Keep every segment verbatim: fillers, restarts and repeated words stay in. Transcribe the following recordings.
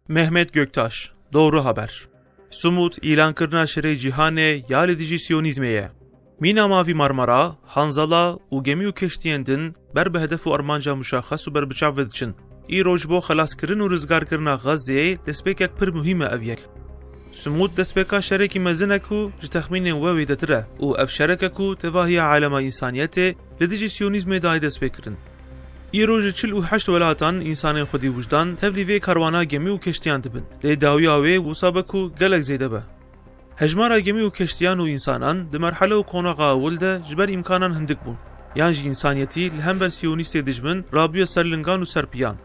Mehmet Göktaş, Doğru Haber. Sumûd îlankirina şerê cîhanê ya li dijî siyonîzmê ye. Mîna Mavî Marmara, Hanzala û gemî û keştiyên din ber bi hedef û armanca muşaxes û berbiçav ve diçin. Îro ji bo xelaskirin û rizgarkirina Xezeyê destpêkek pir muhîm e ev yek. Sumûd destpêka şerekî mezin e ku ji texmînên we wêdetir e û ev şerek e ku tevahiya alema însaniyetê li dijî siyonîzmê dayê destpêkirin. Îro ji çil û heşt welatan însanên xwedî wijdan tevlî vê karwana gemî û keştiyan dibin. Lê dawiya wê wisa be ku gelek zêde be. Hejmara gemî û keştiyan û însanan di merhele û qonaxa ewil de ji ber îmkanan hindik bûn. Yan jî însaniyetî li hember siyonîstê dijmin rabûye ser lingan û ser piyan.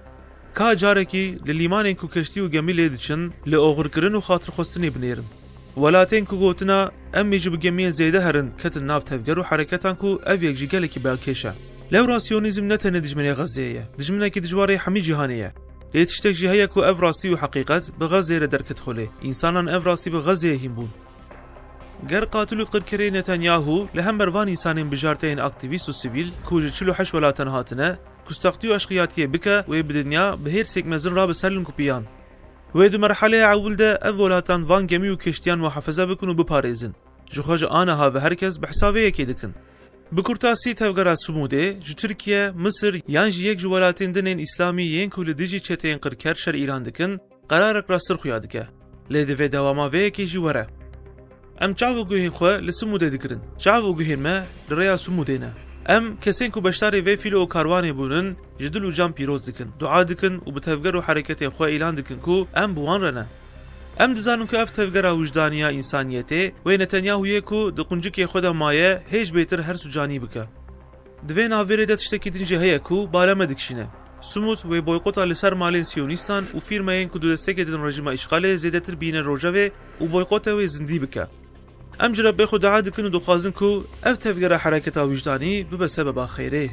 Ka carekî li lîmanên ku keştî û gemî lê diçin, li oxirkirin û xatirxwestinê binêrin. Welatên ku gotina, "Em ê ji bi gemiyên zêde herin," ketin nav tevger û hereketan ku ev yek jî gelekî balkêş e. Lewra siyonîzm ne tenê dijminê Xezeyê ye, dijminekî dijwarê hemî cîhanê ye. Lê tiştek jî heye ku ev rastî û heqîqet bi Xezeyê re derket holê. Însanan ev rastî bi Xezeyê hîn bûn. Ger qatil û qirkerê Netanyahu li hember van însanên bijarteyên aktîvîst û sivîl ku ji çil û heşt welatan hatine, kustaxtî û eşqiyatiyê bike, wê bi dinya bi hêrsêk mezin rabe ser linkupiyan. Wê di merheleya ewil de ev welatan van gemî û keştiyan muhafaza bikin û biparêzin. Ji xwe ji aniha ve her kes behsa vê yekê dikin. Bi kurtasî tevgera Sumûdê ji Tirkiye, Misir yan jî yek ji welatên din ên îslamî yên ku li dijî çeteyên qirker şer îlan dikin, qerarek rastir xuya dike. Lê divê dewama vê yekê jî were. Em çav û guhên xwe li Sumûdê digirin. Çav û guhên me li rêya Sumûdê ne. Em kesên ku beşdarê vê fîl û karwanê bûnin, ji dil û can pîroz dikin, dua dikin û bi tevger û hereketên xwe îlan dikin ku em bi wan re ne. Em dizanin ku ev tevgera wijdanî ya însaniyetê wê Netanyahuyê ku di quncikê xwe de maye hêj bêtir hers û canî bike. Di vê navbêrê de tiştekî din jî heye ku bala me dikişîne. Sumûd wê boykota li ser malên siyonîstan û fîrmeyên ku di destekê din rejîma îşxalê zêdetir bîne rojevê û boykota wê zindî bike. Em ji Rebbê xwe dua dikin û dixwazin ku ev tevgera hereketa wijdanî bibe sebeba xeyrê.